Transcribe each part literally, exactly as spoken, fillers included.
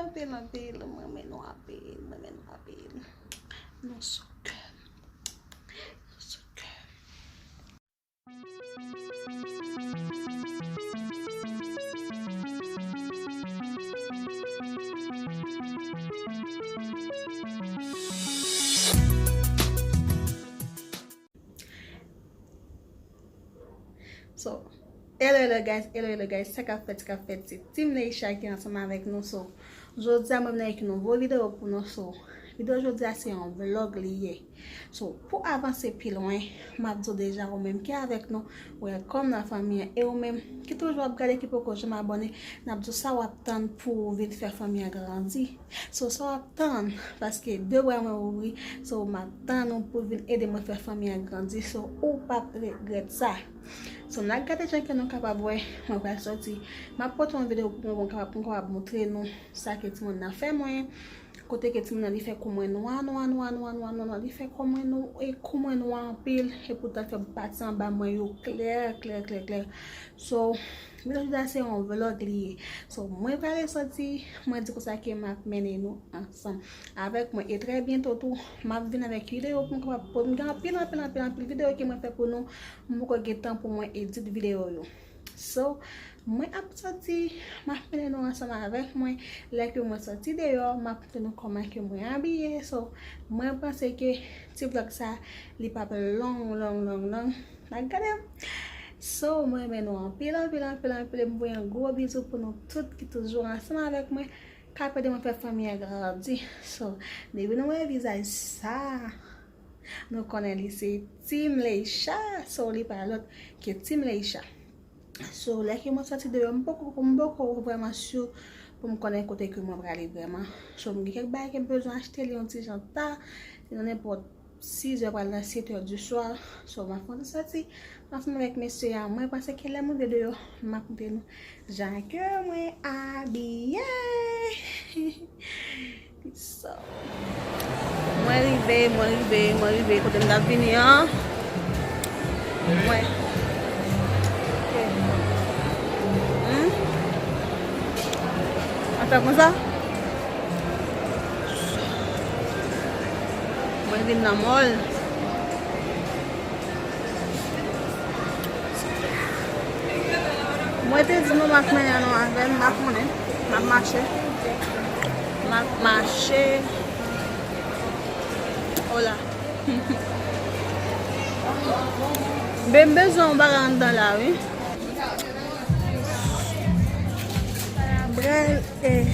Anpil, anpil, mwen renmen nou anpil, mwen renmen nou anpil. Nou sou kè m. Nou sou kè m. So, hello, hello guys, hello, hello guys, sa k ap fèt, sa k ap fèt, se Team Leisha ki ansanm avèk nou. So, jodi a mwen vin avèk yon nouvo videyo pou nou. So, videyo jodi a se yon vlog li ye. So, pou avanse pi lwen, m ap di w deja ou menm ki avèk nou, welcome nan fanmi an. E ou menm ki toujou ap gade, ki poko janm abòne, n ap di w sa w ap tann pou w vin fè fanmi an grandi. So, sa w ap tann, paske de bra mwen ouvri, so, m ap tann ou pou vin ede mwen fè fanmi an grandi. So, ou p ap regrèt sa. So, n a gade jan ke nou kapab wè, mwen pral sòti. M ap pote yon videyo pou mwen, pou m kapab, pou m kapab montre nou sa ke timoun nan fè mwen. Kote ke timoun nan li fè kou mwen nwa, nwa, nwa, nwa, nwa, nwa, nwa. Li fè kou mwen nwa, e kou mwen nwa anpil, e poutan l fè pati anba mwen yo klè, klè, klè, klè. So, videyo jodi a se yon vlog li ye. So, mwen prale sòti, mwen di konsa ke m ap mennen nou ansanm avèk mwen. E trè byento tou, m ap vin avèk videyo pou m kapab, pou m gen anpil, anpil, anpil, anpil videyo ke mwen fè pou nou. M poko gen tan pou mwen edit videyo yo. So, mwen ap sòti, m ap mennen nou ansanm avèk mwen. Lè ke mwen sòti deyò, m ap montre nou kòman ke mwen abiye. So, mwen panse ke ti vlog sa, li p ap long, long, long, long. N a gade m. So, mwen renmen nou anpil, anpil, anpil, anpil. E m voye yon gwo bizou pou nou tout ki toujou ansanm avèk mwen, k ap ede mwen fè fanmi an grandi. So, depi nou wè vizaj sa, nou konnen li se Team Leisha. So, li pa lòt ke Team Leisha. So, lè ke mwen sòti deyò, m poko, m poko vrèman si pou m konnen kote ke mwen prale vrèman. So, m gen kèk bagay ke m bezwen achte, li yon ti jan ta, li nan nenpòt sizè pral nan setè di swa. So, m ap fè yon ti sòti ansanm avèk mesye a. Mwen panse ke lè m rive deyò, m ap montre nou jan ke mwen abiye. So, mwen rive, mwen rive, mwen rive kote m t ap vini an. Mwen. Hmm? An fè konsa? Mwen vin nan mall. Mwen te di nou m ap mennen nou avè m, m pa konnen. M ap mache. M ap mache. Hola. Ben, m bezwen yon bagay anndan la, wi. Brèl, eh.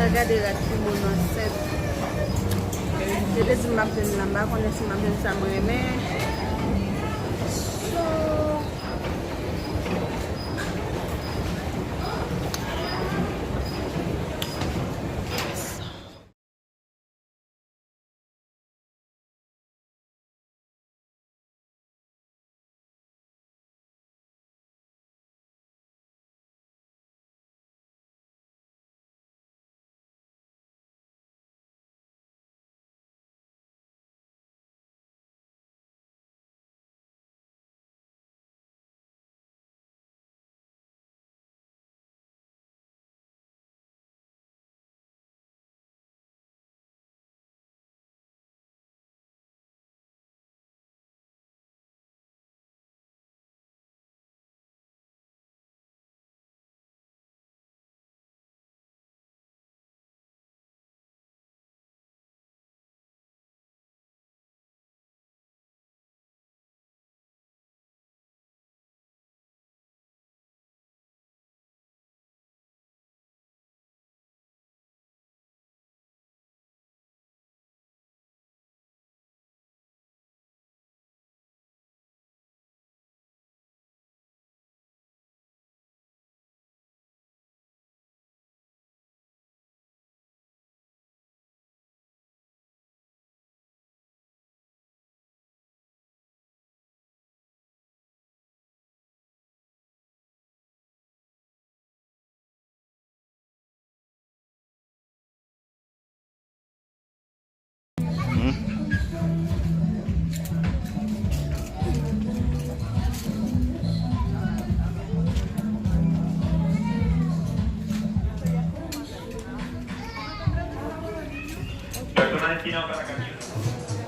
Al gade rad ki moun ansent. Yo te di m m ap jwenn la, m pa konnen si m ap jwenn sa mwen renmen. So,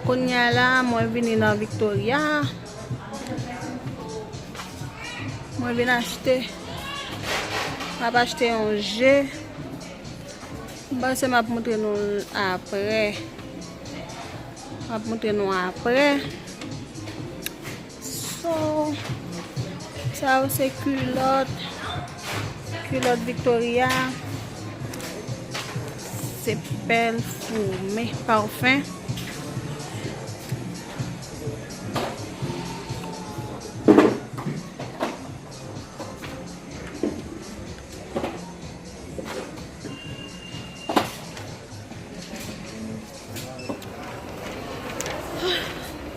Kounye a la, mwen vini nan Victoria. Mwen vin achte. M ap achte yon je. M panse m ap montre nou l apre. M ap montre nou apre. So, sa yo se kilòt. Kilòt Victoria. Se Perfume Parfum.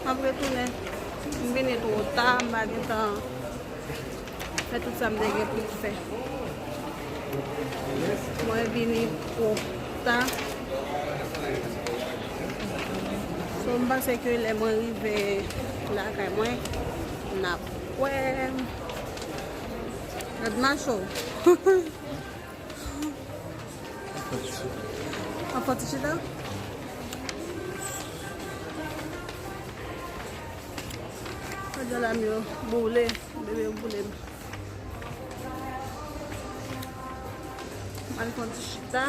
M ap retounen. M vini twò ta, m pa gen tan fè tout sa m te gen pou m fè. Mwen vini twò ta. So, m panse ke lè mwen rive lakay mwen, n ap wè. Gad macho. An fò ti chita. Gad jan lam yo boule, bebe yo boule m. Al fò ti chita.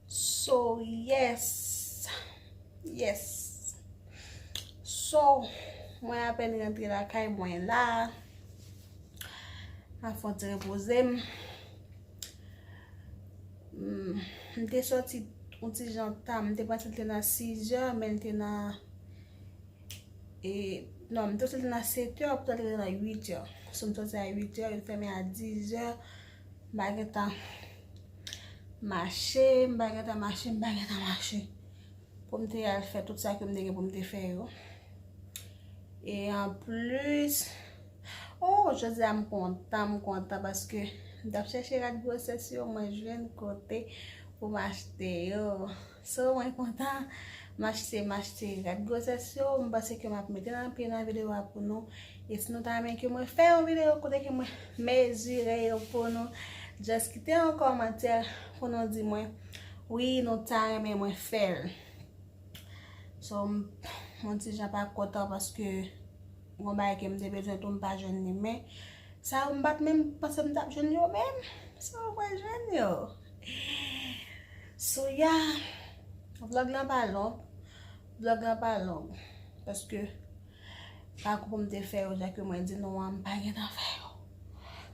So, yes. Yes. So, mwen apèn rantre lakay mwen la. M ap fè yon ti repoze m. Hmm, m te sòti yon ti jan ta. M te panse l te nan sizè, men l te nan E, non, m te sòti nan setè, pou ta rive nan uitè. So, m sòti a uitè, yo fèmen a dizè. M pa gentan mache, m pa gentan mache, m pa gentan mache. Pou m te al fè tout sa ke m te gen pou m te fè yo. E anplis, oh, jodi a m kontan, m kontan paske m t ap chèche rad gwosès yo, mwen jwenn kote pou m achte yo. So, mwen kontan. M achte, m achte rad gwosès yo. M panse ke m ap mete nan pye nan videyo a pou nou. E si nou ta renmen ke mwen fè yon videyo kote ke mwen mezire yo pou nou, just kite yon kòmantè pou nou di mwen, wi, nou ta renmen mwen fè l. So, m, yon ti jan pa kontan paske yon bagay ke m te bezwen tou, m pa jwenn li. Men, sa yo m pa t menm panse m t ap jwenn yo menm. So, mwen jwenn yo. So, yeah, vlog lan pa long. Vlog lan pa long. Paske pakou pou m te fè yo, jan ke mwen di nou an, m pa gentan fè yo.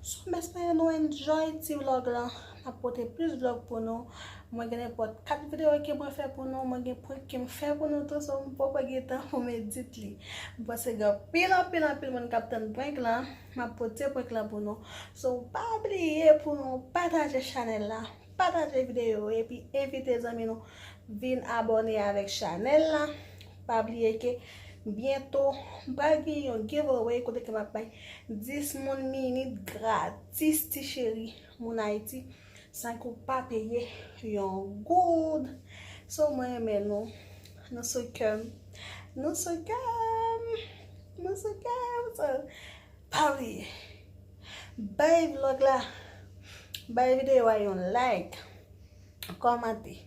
So, m espere nou enjoy ti vlog lan. M ap pote plis vlog pou nou. Mwen gen nenpòt kat videyo ke mwen fè pou nou. Mwen gen prank ke m fè pou nou tou. So, m poko gen tan pou m edit li. M panse gen anpil, anpil, anpil moun k ap tann prank lan. M ap pote prank lan pou nou. So, pa bliye pou nou pataje chanèl la. Pataje videyo epi envite zanmi nou vin abòne avèk chanèl la. Pa bliye ke byento m pral gen yon giveaway kote ke m ap bay dis moun minit gratis, ti cheri, moun Ayiti, san ke w pa peye yon goud. So, mwen renmen nou. Nou sou kè m. Nou sou kè m. Nou sou kè m. So, pa bliye. Bay vlog la, bay videyo a yon like, kòmante.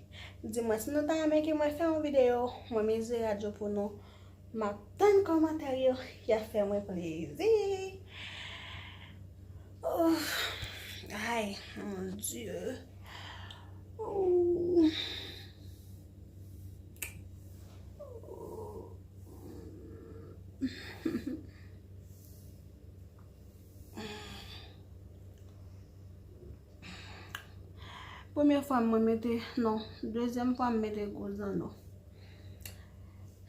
Di mwen si nou ta renmen ke mwen fè yon videyo, mwen mezire rad yo pou nou. M ap tann kòmantè yo, y ap fè mwen plezi. Ouf. Ay, mon Dieu. Ouh. Premye fwa mwen mete, non, dezyèm fwa m mete gwo zanno.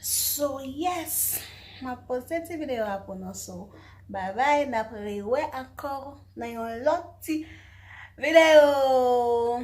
So, yes, m ap poste ti videyo a pou nou. So, bye bye, n ap rewè ankò nan yon lòt ti videyo.